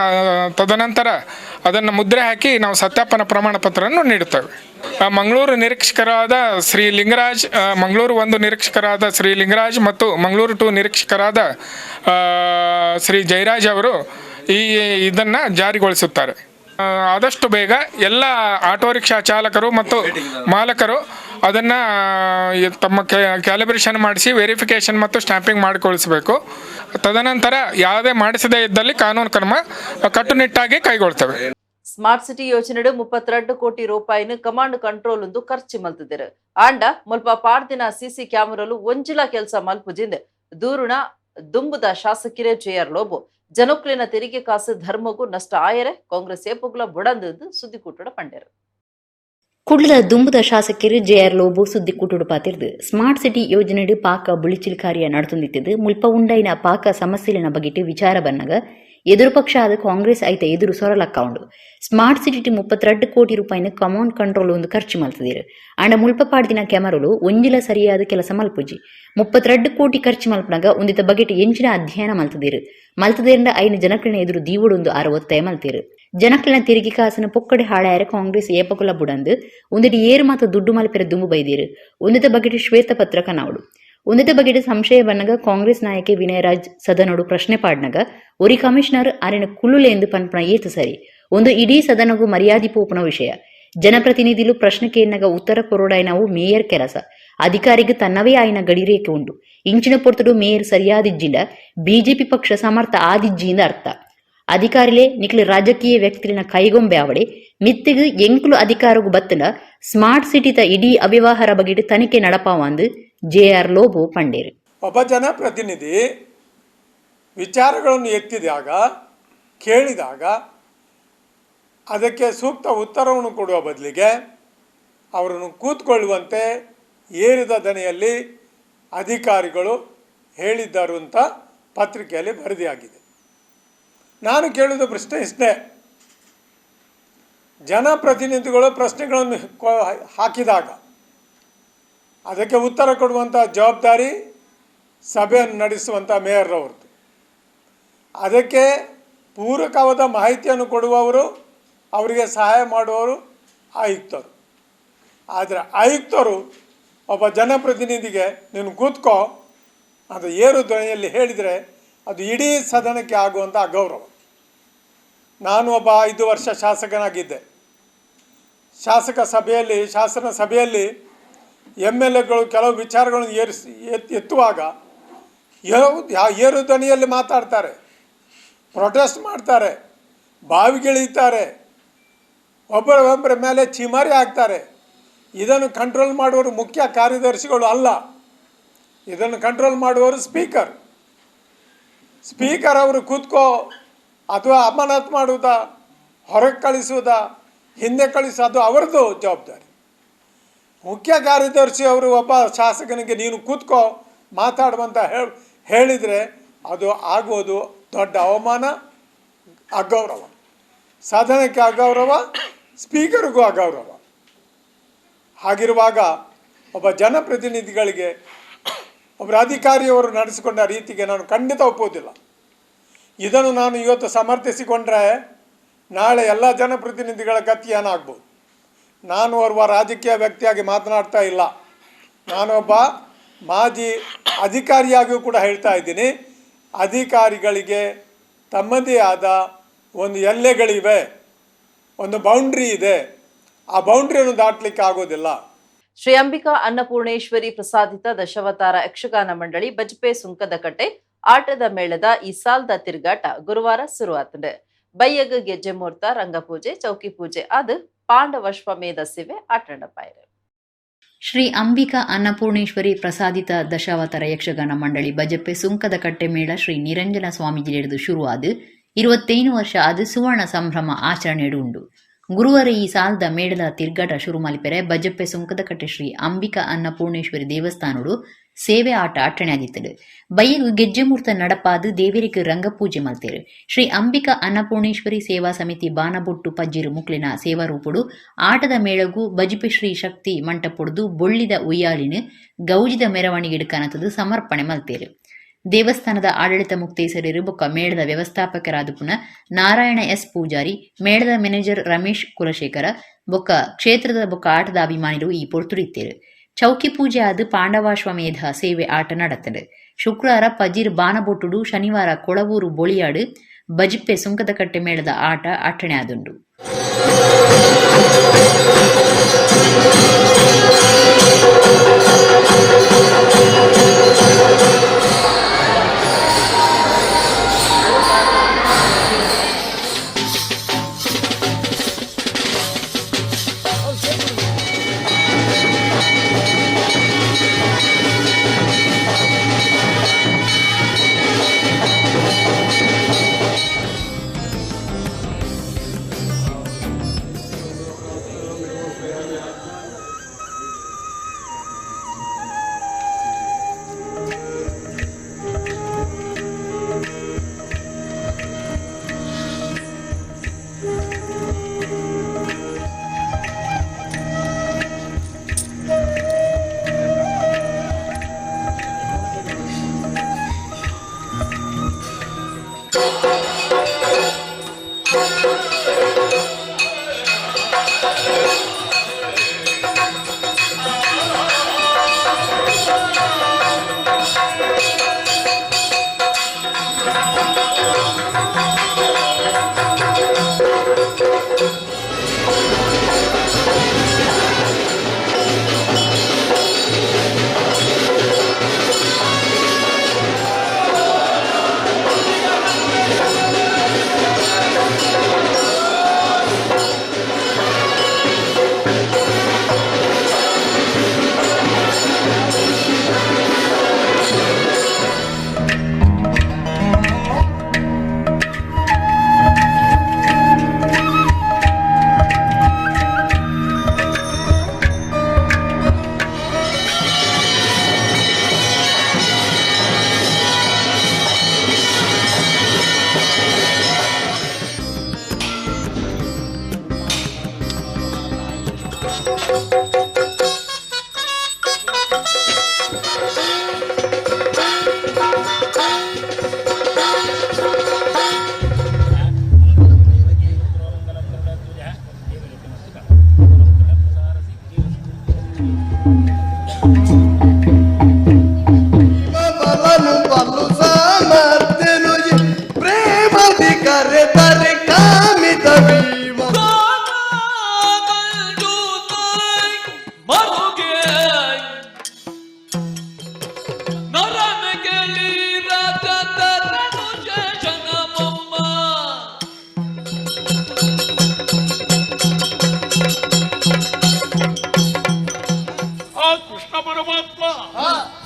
ತದನಂತರ ಅದನ್ನು ಮುದ್ರೆ ಹಾಕಿ ನಾವು ಸತ್ಯಾಪನ ಪ್ರಮಾಣ ಪತ್ರವನ್ನು ನೀಡುತ್ತೇವೆ. ಮಂಗಳೂರು ನಿರೀಕ್ಷಕರಾದ ಶ್ರೀ ಲಿಂಗರಾಜ್, ಮಂಗಳೂರು 1 ನಿರೀಕ್ಷಕರಾದ ಶ್ರೀ ಲಿಂಗರಾಜ್ ಮತ್ತು ಮಂಗಳೂರು 2 ನಿರೀಕ್ಷಕರಾದ ಶ್ರೀ ಜಯರಾಜ್ ಅವರು ಇದನ್ನು ಜಾರಿಗೊಳಿಸುತ್ತಾರೆ. ಆದಷ್ಟು ಬೇಗ ಎಲ್ಲ ಆಟೋ ರಿಕ್ಷಾ ಚಾಲಕರು ಮತ್ತು ಮಾಲಕರು ಅದನ್ನು ತಮ್ಮ ಕ್ಯಾಲಿಬ್ರೇಷನ್ ಮಾಡಿಸಿ ವೆರಿಫಿಕೇಷನ್ ಮತ್ತು ಸ್ಟ್ಯಾಂಪಿಂಗ್ ಮಾಡಿಕೊಳಿಸಬೇಕು. ತದನಂತರ ಯಾವುದೇ ಮಾಡಿಸದೇ ಇದ್ದಲ್ಲಿ ಕಾನೂನು ಕ್ರಮ ಕಟ್ಟುನಿಟ್ಟಾಗಿ ಕೈಗೊಳ್ತೇವೆ. ಸ್ಮಾರ್ಟ್ ಸಿಟಿ ಯೋಜನೆಡು 32 ಕೋಟಿ ರೂಪಾಯಿನ ಕಮಾಂಡ್ ಕಂಟ್ರೋಲ್ ಒಂದು ಖರ್ಚು ಮಲ್ತಿದ್ದರು. ಆಂಡ ಮುಲ್ಪ ಪಾಡ್ದಿನ ಸಿಸಿ ಕ್ಯಾಮರಲು ಒಂಜಿಲ ಕೆಲಸ ಮಲ್ಪುಜಿಂದ ದೂರುಣ ದುಂಬುದ ಶಾಸಕಿರೇ ಜೆಆರ್ ಲೋಬೋ ಜನಕ್ಲಿನ ತೆರಿಗೆ ಕಾಸು ಧರ್ಮಗೂ ನಷ್ಟ ಆಯರೆ ಕಾಂಗ್ರೆಸ್ ಏಪುಗ್ಲ ಬುಡಂದು ಸುದ್ದಿಕೂಟಡ ಪಂಡೇರು. ಕುಡ್ಲದ ದುಂಬುದ ಶಾಸಕರು ಜೆಆರ್ ಲೋಬೋ ಸುದ್ದಿ ಕೂಟುಡು ಪಾತಿರ್ದು ಸ್ಮಾರ್ಟ್ ಸಿಟಿ ಯೋಜನೆಡು ಪಾಕ ಬುಳಿಚಿಲ್ ಕಾರ್ಯ ನಡೆತೊಂದಿತ್ತದು. ಮುಲ್ಪ ಉಂಡೈನ ಪಾಕ ಸಮಸ್ಯೆಲಿನ ಬಗೆಟ್ ವಿಚಾರ ಬನ್ನಗ ಎದುರು ಪಕ್ಷ ಆದ ಕಾಂಗ್ರೆಸ್ ಐತ ಎದುರು ಸೊರಲಕ್ಕ ಉಂಡು. ಸ್ಮಾರ್ಟ್ ಸಿಟಿ 32 ಕೋಟಿ ರೂಪಾಯಿನ ಕಮಾಂಡ್ ಕಂಟ್ರೋಲ್ ಒಂದು ಖರ್ಚು ಮಲ್ತದಿರು. ಆಂಡ ಮುಲ್ಪ ಪಾಡ್ದಿನ ಕ್ಯಾಮರಲು ಒಂಜಿಲ ಸರಿಯಾದ ಕೆಲಸ ಮಲ್ಪುಜಿ. 32 ಕೋಟಿ ಖರ್ಚು ಮಲ್ಪನಾಗ ಒಂದಿತ ಬಗೆಟ್ ಎಂಚಿನ ಅಧ್ಯಯನ ಮಲ್ತದಿರು. ಮಲ್ತದಿರಂಡ ಐನ ಜನಕ್ಲಿನ ಎದುರು ದೀವಡೊಂದು ಆರ ಒತ್ತಾಯ ಮಲ್ತೀರು. ಜನಕ್ಲಿನ ತೆರಿಗೆ ಕಾಸನ ಪೊಕ್ಕಡೆ ಹಾಳಾಯರ ಕಾಂಗ್ರೆಸ್ ಏಪಕುಲ ಬುಡಂದು ಒಂದಿಟ ಏರು ಮಾತ ದುಡ್ಡು ಮಲ್ಪೆರ ದುಂಬು ಬೈದಿರು. ಒಂದಿತ ಬಗೆಟ್ ಶ್ವೇತಪತ್ರ ಕನಾವಡು. ಒಂದಿತ ಬಗೆಟ್ ಸಂಶಯ ಬನ್ನಗ ಕಾಂಗ್ರೆಸ್ ನಾಯಕೆ ವಿನಯರಾಜ್ ಸದನೋಡು ಪ್ರಶ್ನೆ ಪಾಡ್ನಗ ಒರಿ ಕಮಿಷನರ್ ಆರಿನ ಕುಳ್ಳುಲೆ ಎಂದು ಪನ್ಪನ ಏತು ಸರಿ ಒಂದು ಇಡೀ ಸದನಗೂ ಮರ್ಯಾದೆ ಪೋಪುನ ವಿಷಯ. ಜನಪ್ರತಿನಿಧಿಲು ಪ್ರಶ್ನೆ ಕೇನ್ನಗ ಉತ್ತರ ಕೊರೊಡಾಯಿನವು ಮೇಯರ್ ಕೆಲಸ. ಅಧಿಕಾರಿಗೆ ತನ್ನವೇ ಆಯಿನ ಗಡಿರೇಖೆ ಉಂಡು. ಇಂಚಿನ ಪೊರ್ತುಡು ಮೇಯರ್ ಸರಿಯಾದಿಜ್ಜಿಂಡ ಬಿಜೆಪಿ ಪಕ್ಷ ಸಮರ್ಥ ಆದಿಜ್ಜಿಂದ ಅರ್ಥ. ಅಧಿಕಾರಿಲೇ ನಿಕ್ಲು ರಾಜಕೀಯ ವ್ಯಕ್ತಿಲಿನ ಕೈಗೊಂಬೆ ಆವಡೆ ಮಿತ್ತಿಗು ಎಂಕುಲು ಅಧಿಕಾರಗು ಬತ್ತನ ಸ್ಮಾರ್ಟ್ ಸಿಟಿತ ಇಡೀ ಅವ್ಯವಹಾರ ಬಗೆಟ್ ತನಿಖೆ ನಡಪಾವಂದು ಜೆಆರ್ ಲೋಬೋ ಪಂಡೇರು. ಒಬ್ಬ ಜನಪ್ರತಿನಿಧಿ ವಿಚಾರಗಳನ್ನು ಎತ್ತಿದಾಗ ಕೇಳಿದಾಗ ಅದಕ್ಕೆ ಸೂಕ್ತ ಉತ್ತರವನ್ನು ಕೊಡುವ ಬದಲಿಗೆ ಅವರನ್ನು ಕೂತ್ಕೊಳ್ಳುವಂತೆ ಏರಿದ ದನಿಯಲ್ಲಿ ಅಧಿಕಾರಿಗಳು ಹೇಳಿದ್ದರು ಅಂತ ಪತ್ರಿಕೆಯಲ್ಲಿ ವರದಿಯಾಗಿದೆ. ನಾನು ಕೇಳುವುದು ಪ್ರಶ್ನೆ ಇಷ್ಟೇ, ಜನಪ್ರತಿನಿಧಿಗಳು ಪ್ರಶ್ನೆಗಳನ್ನು ಹಾಕಿದಾಗ ಅದಕ್ಕೆ ಉತ್ತರ ಕೊಡುವಂಥ ಜವಾಬ್ದಾರಿ ಸಭೆಯನ್ನು ನಡೆಸುವಂಥ ಮೇಯರ್ರವ್ರದ್ದು. ಅದಕ್ಕೆ ಪೂರಕವಾದ ಮಾಹಿತಿಯನ್ನು ಕೊಡುವವರು, ಅವರಿಗೆ ಸಹಾಯ ಮಾಡುವವರು ಆಯುಕ್ತರು. ಆದರೆ ಆಯುಕ್ತರು ಒಬ್ಬ ಜನಪ್ರತಿನಿಧಿಗೆ ನೀನು ಕೂತ್ಕೋ ಅಂತ ಏರು ಧ್ವನಿಯಲ್ಲಿ ಹೇಳಿದರೆ ಅದು ಇಡೀ ಸದನಕ್ಕೆ ಆಗುವಂಥ ಅಗೌರವ. ನಾನು ಒಬ್ಬ 5 ವರ್ಷ ಶಾಸಕನಾಗಿದ್ದೆ. ಶಾಸನ ಸಭೆಯಲ್ಲಿ ಎಮ್ ಎಲ್ ಎಗಳು ಕೆಲವು ವಿಚಾರಗಳನ್ನು ಎತ್ತುವಾಗ ಏರು ಧ್ವನಿಯಲ್ಲಿ ಮಾತಾಡ್ತಾರೆ, ಪ್ರೊಟೆಸ್ಟ್ ಮಾಡ್ತಾರೆ, ಬಾವಿಗಿಳಿತಾರೆ, ಒಬ್ಬರೊಬ್ಬರ ಮೇಲೆ ಚೀಮಾರಿ ಹಾಕ್ತಾರೆ. ಇದನ್ನು ಕಂಟ್ರೋಲ್ ಮಾಡುವವರು ಮುಖ್ಯ ಕಾರ್ಯದರ್ಶಿಗಳು ಅಲ್ಲ, ಇದನ್ನು ಕಂಟ್ರೋಲ್ ಮಾಡುವವರು ಸ್ಪೀಕರ್. ಸ್ಪೀಕರ್ ಅವರು ಕೂತ್ಕೋ ಅಥವಾ ಅಮಾನತು ಮಾಡುವುದಾ, ಹೊರಗೆ ಕಳಿಸುವುದಾ, ಹಿಂದೆ ಕಳಿಸೋದು ಅವರದ್ದು ಜವಾಬ್ದಾರಿ. ಮುಖ್ಯ ಕಾರ್ಯದರ್ಶಿ ಅವರು ಒಬ್ಬ ಶಾಸಕನಿಗೆ ನೀನು ಕೂತ್ಕೋ ಮಾತಾಡುವಂತ ಹೇಳಿದರೆ ಅದು ಆಗೋದು ದೊಡ್ಡ ಅವಮಾನ, ಅಗೌರವ. ಸದನಕ್ಕೆ ಅಗೌರವ, ಸ್ಪೀಕರ್ಗೂ ಅಗೌರವ. ಹಾಗಿರುವಾಗ ಒಬ್ಬ ಜನಪ್ರತಿನಿಧಿಗಳಿಗೆ ಒಬ್ಬರ ಅಧಿಕಾರಿಯವರು ನಡೆಸಿಕೊಂಡ ರೀತಿಗೆ ನಾನು ಖಂಡಿತ ಒಪ್ಪುವುದಿಲ್ಲ. ಇದನ್ನು ನಾನು ಇವತ್ತು ಸಮರ್ಥಿಸಿಕೊಂಡ್ರೆ ನಾಳೆ ಎಲ್ಲ ಜನಪ್ರತಿನಿಧಿಗಳ ಗತಿ ಏನಾಗ್ಬೋದು? ನಾನು ಓರ್ವ ರಾಜಕೀಯ ವ್ಯಕ್ತಿಯಾಗಿ ಮಾತನಾಡ್ತಾ ಇಲ್ಲ, ನಾನೊಬ್ಬ ಮಾಜಿ ಅಧಿಕಾರಿಯಾಗಿಯೂ ಕೂಡ ಹೇಳ್ತಾ ಇದ್ದೀನಿ. ಅಧಿಕಾರಿಗಳಿಗೆ ತಮ್ಮದೇ ಆದ ಒಂದು ಎಲ್ಲೆಗಳಿವೆ, ಒಂದು ಬೌಂಡ್ರಿ ಇದೆ, ಆ ಬೌಂಡ್ರಿಯನ್ನು ದಾಟಲಿಕ್ಕೆ ಆಗೋದಿಲ್ಲ. ಶ್ರೀ ಅಂಬಿಕಾ ಅನ್ನಪೂರ್ಣೇಶ್ವರಿ ಪ್ರಸಾದಿತ ದಶಾವತಾರ ಯಕ್ಷಗಾನ ಮಂಡಳಿ ಬಜ್ಪೆ ಸುಂಕದಕಟ್ಟೆ ಆಟದ ಮೇಳದ ಈ ಸಾಲ್ದ ತಿರುಗಾಟ ಗುರುವಾರ ಶುರುವಾತಂಡು. ಬೈಯಗ ಗೆಜ್ಜೆ ಮುಹೂರ್ತ, ರಂಗಪೂಜೆ, ಚೌಕಿ ಪೂಜೆ ಅದು ಪಾಂಡವಶ್ವಮೇಧ ಸೇವೆ ಆಟಂಡಪಾಯರು. ಶ್ರೀ ಅಂಬಿಕಾ ಅನ್ನಪೂರ್ಣೇಶ್ವರಿ ಪ್ರಸಾದಿತ ದಶಾವತಾರ ಯಕ್ಷಗಾನ ಮಂಡಳಿ ಬಜಪೆ ಸುಂಕದಕಟ್ಟೆ ಮೇಳ ಶ್ರೀ ನಿರಂಜನ ಸ್ವಾಮೀಜಿ ಶುರುವಾದ 25 ವರ್ಷ ಅದು ಸುವರ್ಣ ಸಂಭ್ರಮ ಆಚರಣೆಡು ಉಂಡು. ಗುರುವಾರ ಈ ಸಾಲದ ಮೇಳದ ತಿರ್ಗಾಟ ಶುರು ಮಲಿಪೆರೆ ಬಜಪೆ ಸುಂಕದಕಟ್ಟೆ ಶ್ರೀ ಅಂಬಿಕಾ ಅನ್ನಪೂರ್ಣೇಶ್ವರಿ ದೇವಸ್ಥಾನಡು ಸೇವೆ ಆಟ ಅಟ್ಟಣೆಯಾಗಿತ್ತದು. ಬೈಯಗು ಗೆಜ್ಜೆ ಮೂರ್ತ ನಡಪಾದು ದೇವರಿಗೆ ರಂಗಪೂಜೆ ಮಲ್ತೇರು. ಶ್ರೀ ಅಂಬಿಕಾ ಅನ್ನಪೂರ್ಣೇಶ್ವರಿ ಸೇವಾ ಸಮಿತಿ ಬಾನಬೊಟ್ಟು ಪಜ್ಜಿರು ಮುಕ್ಲಿನ ಸೇವಾ ರೂಪುಡು ಆಟದ ಮೇಳಗು ಬಜಿಪೆ ಶ್ರೀ ಶಕ್ತಿ ಮಂಟಪೊಡ್ದು ಬೊಳ್ಳಿದ ಉಯ್ಯಾಲಿನ ಗೌಜಿದ ಮೆರವಣಿಗೆ ಕನತದು ಸಮರ್ಪಣೆ ಮಲ್ತೇರು. ದೇವಸ್ಥಾನದ ಆಡಳಿತ ಮುಕ್ತೇಸರಿರು ಬೊಕ್ಕ ಮೇಳದ ವ್ಯವಸ್ಥಾಪಕರಾದ ಪುನಃ ನಾರಾಯಣ ಎಸ್ ಪೂಜಾರಿ, ಮೇಳದ ಮ್ಯಾನೇಜರ್ ರಮೇಶ್ ಕುಲಶೇಖರ ಬೊಕ್ಕ ಕ್ಷೇತ್ರದ ಬೊಕ್ಕ ಆಟದ ಅಭಿಮಾನಿರು ಈ ಪೊರ್ತುಡಿತ್ತೇರು. ಚೌಕಿ ಪೂಜೆ ಆದ ಪಾಂಡವಾಶ್ವಮೇಧ ಸೇವೆ ಆಟ ನಡತದೆ. ಶುಕ್ರವಾರ ಪಜೀರ್ ಬಾನಬೊಟ್ಟುಡು, ಶನಿವಾರ ಕೊಳವೂರು ಬೊಳಿಯಾಡು ಬಜಿಪ್ಪೆ ಸುಂಕದಕಟ್ಟೆ ಮೇಳದ ಆಟ ಅಟ್ಟಣೆ ಆದುಂಡು. ಪರಮಾತ್ಮ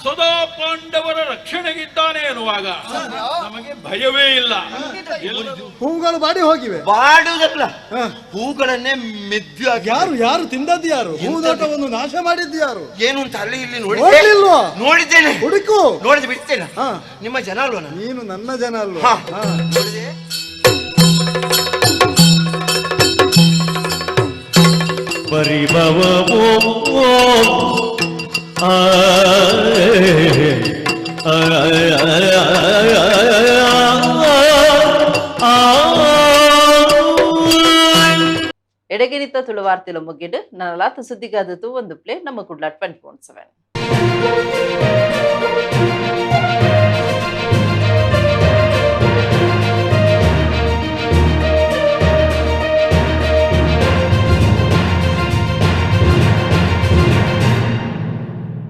ಸದಾ ಪಾಂಡವರ ರಕ್ಷಣೆಗಿದ್ದಾನೆ ಎನ್ನುವಾಗ ನಮಗೆ ಭಯವೇ ಇಲ್ಲ. ಹೂಗಳು ಬಾಡಿ ಹೋಗಿವೆ. ಬಾಡುವುದಲ್ಲ, ಹೂಗಳನ್ನೇ ಮೆದ್ದು. ಯಾರು ಯಾರು ತಿಂದದ್ದು? ಯಾರು ಹೂದೋಟವನ್ನು ನಾಶ ಮಾಡಿದ್ದು? ಯಾರು? ಏನು ಅಂತ ಅಲ್ಲಿ ಇಲ್ಲಿ ನೋಡಿ. ನೋಡ್ಲಿಲ್ವಾ? ನೋಡಿದ್ದೇನೆ. ಹುಡುಕು. ನೋಡಿದ ಬಿಡ್ತೇನೆ. ನಿಮ್ಮ ಜನ ಅಲ್ವಾ ನಾನು? ನೀನು ನನ್ನ ಜನ ಅಲ್ವಾ? ನೋಡಿದೆ. ಪರಿಭವೋ ಆ ಎಡಗೆನಿತ ತುಳುವಾರ್ತೆಲು ಮುಗಿಡು ನನಲಾತ ಸುದ್ದಿಗಾದತು ಒಂದು ಪ್ಲೇ ನಮ್ಮ ಕುಡ್ಲ 24/7.